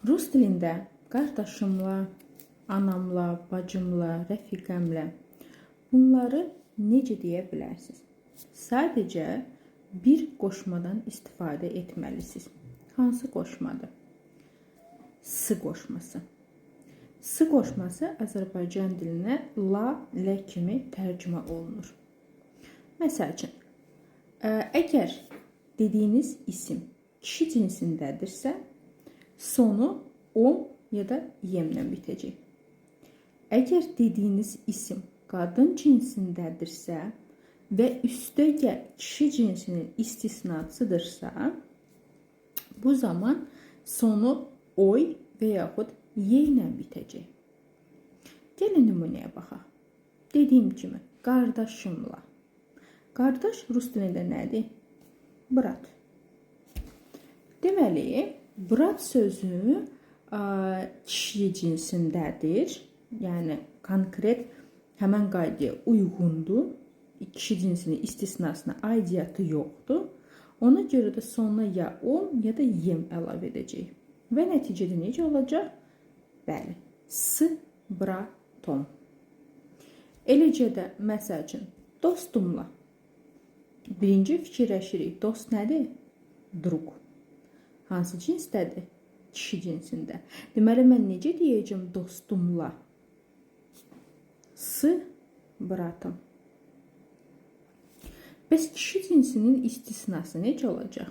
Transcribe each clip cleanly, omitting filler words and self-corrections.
Rus dilində qardaşımla, anamla, bacımla, rəfiqəmlə bunları necə deyə bilərsiniz? Sadəcə bir qoşmadan istifadə etməlisiniz. Hansı qoşmadır? S qoşması. S qoşması Azərbaycan dilinə la, lə kimi tərcümə olunur. Məsəl üçün, əgər dediyiniz isim kişi cinsindədirsə, sonu om ya da yemlə bitəcək. Əgər dediyiniz isim qadın cinsindədirsə və üstəgəl kişi cinsinin istisnasıdırsa, bu zaman sonu oy və yaxud y ilə bitəcək. Gəlin nümunəyə baxaq. Dediyim kimi, qardaşımla. Qardaş rus dilində nədir? Brat. Deməli, brat sözü kişi cinsindədir. Yəni konkret həmən qaydaya uyğundur. Kişi cinsinin istisnasına aidiyyatı yoxdur. Ona görə də sonuna ya om ya da yem əlavə edəcəyik. Və nəticədə necə olacaq? Bəli, s bratom. Eləcə də məsəl üçün dostumla. Birinci fikirləşirik. Dost nədir? Drug. Hansı cinsdədir? Kişi cinsində. Deməli mən necə deyəcəm dostumla? S bratım. Bəs kişi cinsinin istisnası necə olacaq?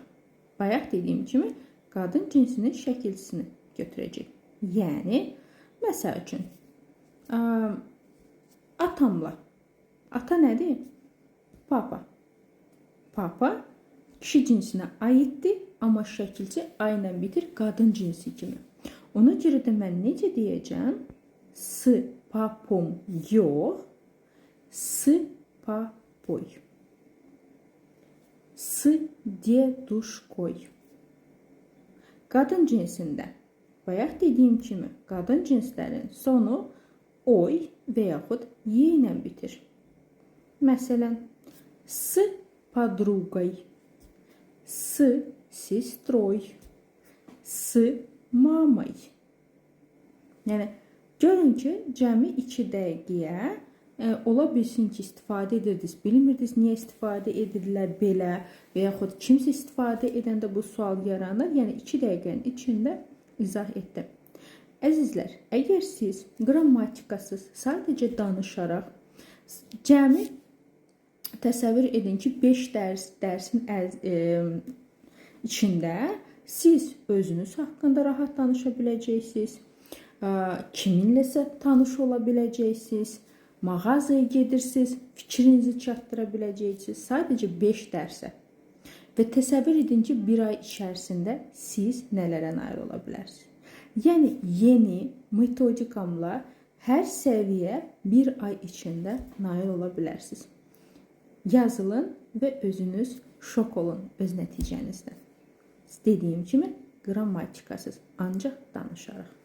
Bayaq dediyim kimi qadın cinsinin şəkilçisini götürəcək. Yəni məsəl üçün atamla. Ata nədir? Papa. Papa kişi cinsinə aiddir, amma şəkilçi A ilə bitir qadın cinsi kimi. Ona görə də mən necə deyəcəm? S papom yox, s papoy. S deduşkoy. Qadın cinsində bayaq dediyim kimi qadın cinslərin sonu oy və yaxud y ilə bitir. Məsələn, s podругой, s сестрой, s мамой. Yəni görün ki, cəmi 2 dəqiqəyə ola bilsin ki, istifadə edirdiniz, bilmirdiniz niyə istifadə edirlər belə və yaxud kimsə istifadə edəndə bu sual yaranır. Yəni 2 dəqiqənin içində izah etdim. Əzizlər, əgər siz qrammatikasız sadəcə danışaraq cəmi təsəvvür edin ki, 5 dərs dərsin içində siz özünüz haqqında rahat danışa biləcəksiniz, kiminləsə tanış ola biləcəksiniz, mağazaya gedirsiniz, fikrinizi çatdıra biləcəksiniz. Sadəcə 5 dərsə. Və təsəvvür edin ki, bir ay içərisində siz nələrə nail ola bilərsiniz. Yəni yeni metodikamla hər səviyyə bir ay içində nail ola bilərsiniz. Yazılın və özünüz şok olun öz nəticənizdən. Dediyim kimi qrammatikasız, ancaq danışaraq.